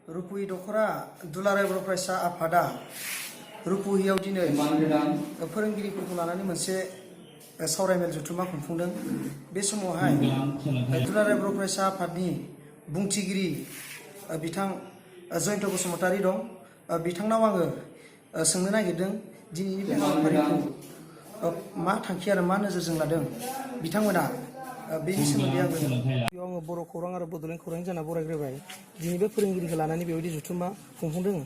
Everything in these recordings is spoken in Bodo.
रुपुहि दख'रा दुलाराय बर' फरायसा आफादा रुपुहियाव दिनै फोरोंगिरिफोरखौ लानानै मोनसे सावरायमेल जथुम्मा खुंफुंदों। बे समावहाय दुलाराय बर' फरायसा आफादनि बुंथिगिरि बिथां जयन्त बसुमतारी दं। बिथांनाव आङो सोंनो नागिरदों दिनैनि बे हाबाफारिखौ मा थांखि आरो मा नोजोरजों लादों बिथांमोना बेनि सोमोन्दै आङो बर' खौरां आरो बड'लेण्ड खौरां जाना बरायग्रोबाय। दिनै बे फोरोंगिरिखौ लानानै बेबायदि जथुम्मा खुंफुंदों,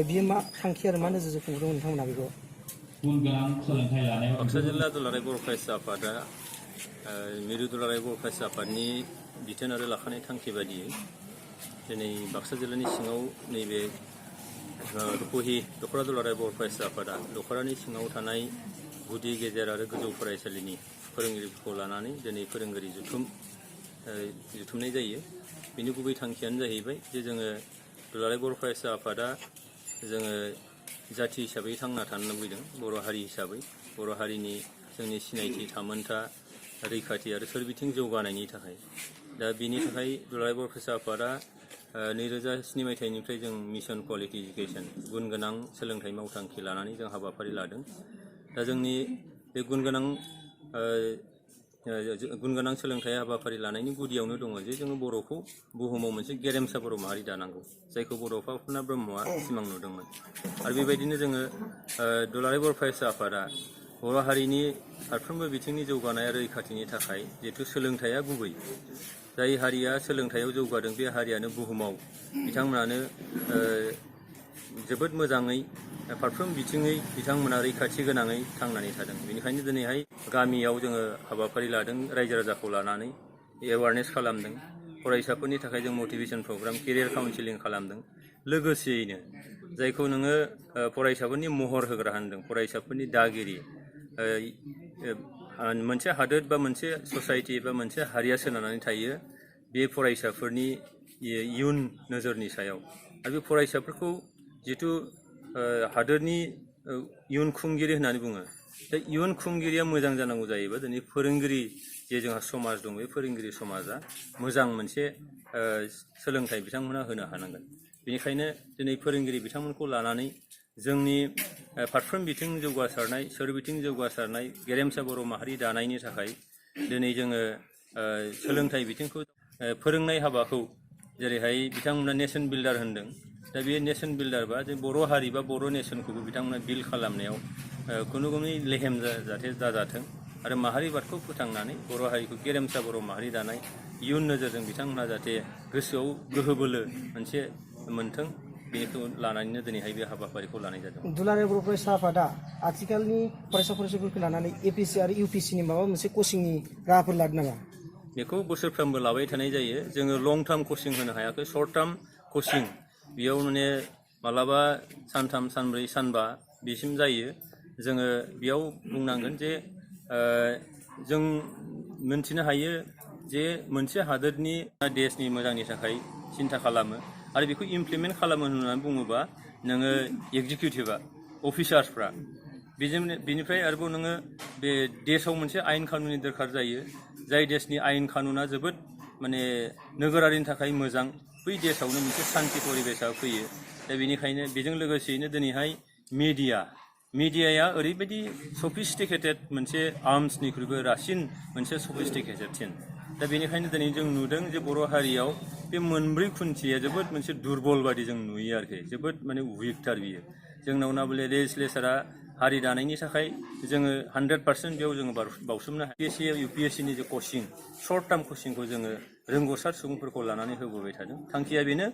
बियो मा थांखि आरो मा नोजोरजों खुंफुंदों नोंथांमोना बेखौ? बाक्सा जिल्ला दुलाराय बर' फरायसा आफादा मिरु दुलाराय बर' फरायसा आफादनि बिथोन आरो लाखानाय थांखि बायदियै दिनै बाक्सा जिल्लानि सिङाव नैबे रुपुहि दख'रा दुलाराय बर' फरायसा आफादा दख'रानि सिङाव थानाय गुदि गेजेर आरो गोजौ फरायसालिनि फोरोंगिरिफोरखौ लानानै दिनै फोरोंगिरि जुथुमनाय जायो। बेनि गुबै थांखियानो जाहैबाय जे जोङो दुलाराय बर' फरायसा आफादा जोङो जाथि हिसाबै थांना थानो लुबैदों। बर' हारि हिसाबै बर' हारिनि जोंनि सिनायथि थामोनथा रैखाथि आरो सोरबिथिं जौगानायनि थाखाय दा बेनि थाखाय दुलाराय बर' फरायसा आफादा 2007 मायथाइनिफ्राय जों मिशन कुवालिटि इडुकेसन गुन गोनां सोलोंथाइ मावथांखि लानानै जों हाबाफारि लादों। दा जोंनि बे गुन गोनां सोलोंथाइ हाबाफारि लानायनि गुदियावनो दङ जे जोङो बर'खौ बुहुमाव मोनसे गेरेमसा बर' माहारि दानांगौ, जायखौ बड'फा ब्रह्मआ सिमां नुदोंमोन। आरो बेबायदिनो जोङो दुलाराय बर' फरायसा आफादा बर' हारिनि फारफ्रोमबो बिथिंनि जौगानाय आरो रैखाथिनि थाखाय जिहेथु सोलोंथाइया गुबै, जाय हारिया सोलोंथाइयाव जौगादों बे हारियानो बुहुमाव बिथांमोनानो जोबोद मोजाङै फारफ्रोम बिथिङै बिथांमोना रैखाथि गोनाङै थांनानै थादों। बेनिखायनो दिनैहाय गामियाव जोङो हाबाफारि लादों, रायजो राजाखौ लानानै एवारनेस खालामदों। फरायसाफोरनि थाखाय जों मटिभेसन प्रग्राम केरियार काउन्सिलिं खालामदों। लोगोसेयैनो जायखौ नोङो फरायसाफोरनि महर होग्रा होनदों, फरायसाफोरनि दागिरि, मोनसे हादोर बा मोनसे ससाइटि बा मोनसे हारिया सोनारनानै थायो बे फरायसाफोरनि इयुन नोजोरनि सायाव। आरो बे फरायसाफोरखौ जिथु हादोरनि इयुन खुंगिरि होननानै बुङो, दा इयुन खुंगिरिया मोजां जानांगौ जायोबा दिनै फोरोंगिरि जे जोंहा समाज दं बे फोरोंगिरि समाजा मोजां मोनसे सोलोंथाइ बिथांमोनहा होनो हानांगोन। बेनिखायनो दिनै फोरोंगिरि बिथांमोनखौ लानानै जोंनि फारफ्रोम बिथिं जौगासारनाय, सोरबिथिं जौगासारनाय गेरेमसा बर' माहारि दानायनि थाखाय दिनै जोङो सोलोंथाइ बिथिंखौ फोरोंनाय हाबाखौ जेरैहाय बिथांमोना नेसन बिल्डार होनदों, दा बे नेसन बिल्डार बा जों बर' हारि बा बर' नेसनखौबो बिथांमोना बिल्ड खालामनायाव खुनु लेहेम जाहाथे दाजाथों आरो माहारिबादखौ फोथांनानै बर' हारिखौ गेरेमसा बर' माहारि दानाय इयुन नोजोरजों बिथांमोनहा जाहाथे गोसोआव गोहो बोलो मोनसे मोन्थों, बेखौ लानानैनो दिनैहाय बे हाबाफारिखौ लानाय जादों। दुलाराय बर' फरायसा आफादा आथिखालनि फरायसाफोरखौ लानानै एपिएससि आरो इउपिएससिनि माबा मोनसे कचिंनि राहाफोर लादों नामा? बेखौ बोसोरफ्रोमबो लाबाय थानाय जायो। जोङो लं टार्म कचिं होनो हायाखै, सर्ट टार्म कचिं बेयाव मालाबा सानथाम सानब्रै सानबा बिसिम जायो। जोङो बेयाव बुंनांगोन जे जों मोनथिनो हायो जे मोनसे हादोरनि देशनि मोजांनि थाखाय सिन्था खालामो आरो बेखौ इमप्लिमेन्ट खालामो होननानै बुङोबा नोङो एग्जिकिउटिभआ, अफिसार्सफ्रा, बेनिफ्राय आरोबाव नोङो बे देशआव मोनसे आयेन कानुननि दरखार जायो। जाय देशनि आयेन कानुना जोबोद नोगोरारिनि थाखाय मोजां, बै देशआवनो मोनसे सान्थि परिबेसा फैयो। दा बेनिखायनो बेजों लोगोसेयैनो दिनैहाय मिडियाया ओरैबायदि सफिस्टिकेटेड मोनसे आर्मसनिख्रुइबो रासिन मोनसे सफिस्टिकेटेडसिन। दा बेनिखायनो दिनै जों नुदों जे बर' हारियाव बे मोनब्रै खुन्थिया जोबोद मोनसे दुरबल बादि जों नुयो आरोखि, जोबोद उइकथार बियो। जोंनाव ना बले लेजिस्लेचारा हारि दानायनि थाखाय जोङो 100% बेयाव जोङो बावसोमनो हायो। एपिएससि इउपिएससिनि जे कचिं, सर्ट टार्म कचिंखौ जोङो रोंगौसार सुबुंफोरखौ लानानै होबोबाय थादों। थांखिया बेनो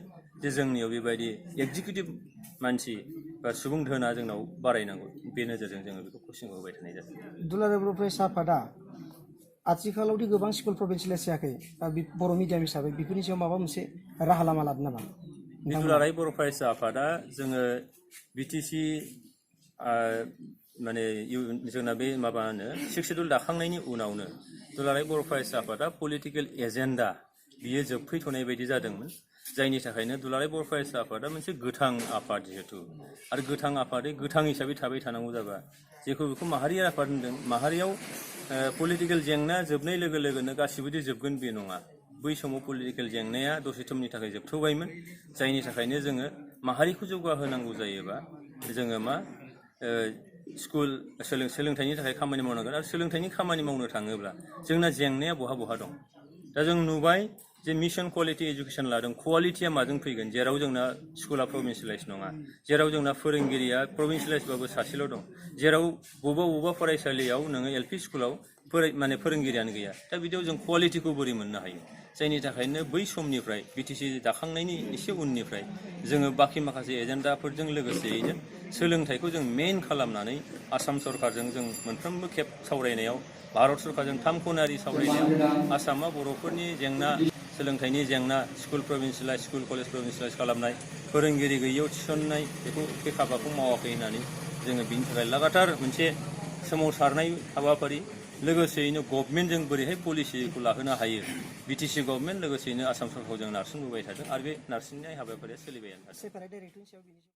जे जोंनियाव बेबायदि एग्जिकिउटिभ मानसि बा सुबुं धोना जोंनाव बारायनांगौ, बे नोजोरजों जोङो बेखौ कचिंखौ होबाय थानाय जादों। दुलाराय बर' फरायसा आफादा आथिखालावदि गोबां स्कुलफोर भेन्टिलेट जायाखै बर' मिडियाम हिसाबै, बेफोरनि सायाव माबा मोनसे राहा लामा लादों नामा? दुलाराय बर' फरायसा आफादा जोङो बिटिसि जोंना बे 6 सिडुल दाखांनायनि उनावनो दुलाराय बर' फरायसा आफादा पलिटिकेल एजेन्डा बियो जोबफैथ'नाय बायदि जादोंमोन। जायनि थाखायनो दुलाराय बर' फरायसा आफादा मोनसे गोथां आफाद जिहेतु, आरो गोथां आफादै गोथां हिसाबै थाबाय थानांगौ जाबा जेखौ बेखौ माहारियारि आफाद होनदों। माहारियाव पलिटिकेल जेंना जोबनाय लोगो लोगोनो गासिबोदि जोबगोन बे नङा। बै समाव पलिटिकेल जेंनाया दसे समनि थाखाय जोबथ'बायमोन जायनि थाखायनो जोङो माहारिखौ जौगाहोनांगौ जायोबा जोङो मा स्कुल सोलोंथाइनि थाखाय खामानि मावनांगोन आरो सोलोंथाइनि खामानि मावनो थाङोब्ला जोंना जेंनाया बहा दं दा जों नुबाय जे मिशन कुवालिटि एजुकेसन लादों कुवालिटिया माजों फैगोन जेराव जोंना स्कुला प्रभिन्सियेलाइज नङा जेराव जोंना फोरोंगिरिया प्रभिन्सियेलाइजबाबो सासेल' दं जेराव बबेबा फरायसालियाव नोङो एलपि स्कुलाव माने फोरोंगिरियानो गैया दा बिदियाव जों कुवालिटिखौ बोरै मोननो हायो जायनि थाखायनो बै समनिफ्राय बिटिसि दाखांनायनि एसे उननिफ्राय जोङो बाखि माखासे एजेन्डाफोरजों लोगोसेयैनो सोलोंथाइखौ जों मेइन खालामनानै आसाम सरकारजों जों मोनफ्रोमबो खेब सावरायनायाव भारत सरकारजों 3 खनारि सावरायनायाव आसामा बर'फोरनि जेंना सोलोंथाइनि जेंना school provincialise school college provincialise खालामनाय फोरोंगिरि गैयियाव थिसननाय बेखौ बे हाबाखौ मावाखै होननानै जोङो बिनि थाखाय लागातार मोनसे सोमावसारनाय हाबाफारि लोगोसेयैनो गभर्नमेन्टजों बोरैहाय पलिसिखौ लाहोनो हायो बिटिसि गभर्नमेन्ट लोगोसेयैनो आसाम सरकारखौ जों नारसिनबोबाय थादों आरो बे नारसिननाय हाबाफारिया सोलिबायानो थादों।